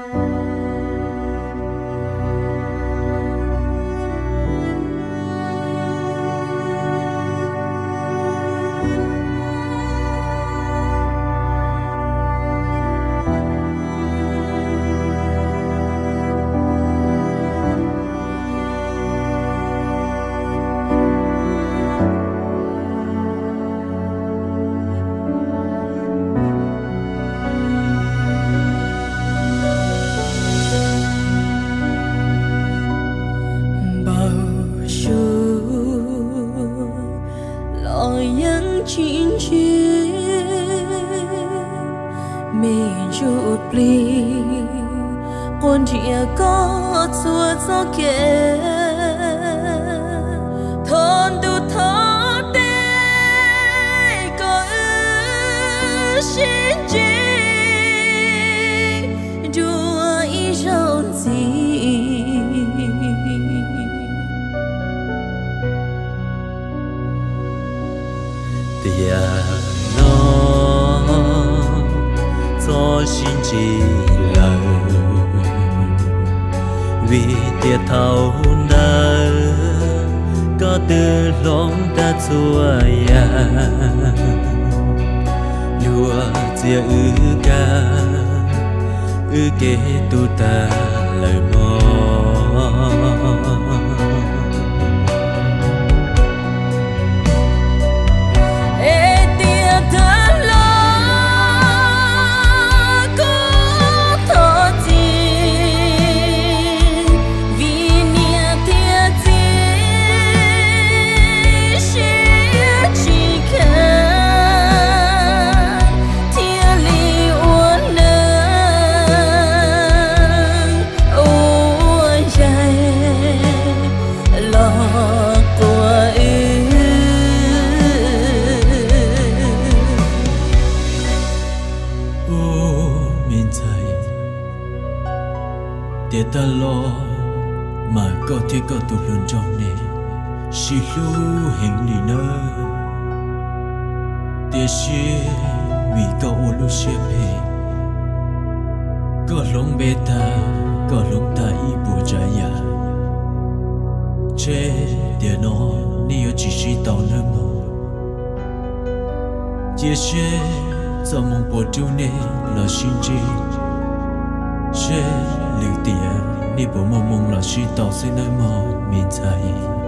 Npau suav los yeej tsis ntsig, me ntsuj plig quas nrhiav koj txhua txoj kev. Thov ntuj thov teb kom wb sib ntsib dua ib zaug ntxiv. Tiam no txhob sib ntsib lawm, vim tias thaum ntawd koj twb hloov tag txhua yam, yuav txiav wb kag, wb kev tu tag lawm no. Es tias tag los kuj thov txim, vim niam thiab txiv siab tsis kheev, thiaj li ua neeg ua yaig los quas wb. Ub, me ntxhais, tiam tag los mas koj thiab koj tus hluas nraug ne sib hlub heev li nawb. Tiam sis vim koj ua lub siab phem, koj hloov npe tag, koj hloov tag ib puas tsav yam, ntshe tiam no nej yuav tsis sib tau nawb mog. Cia seb txoj hmoo puas rub nej los sib ntsib, seb lwm tiam nej puas muaj hmoo los sib tau xwb nawb mog me ntxhais.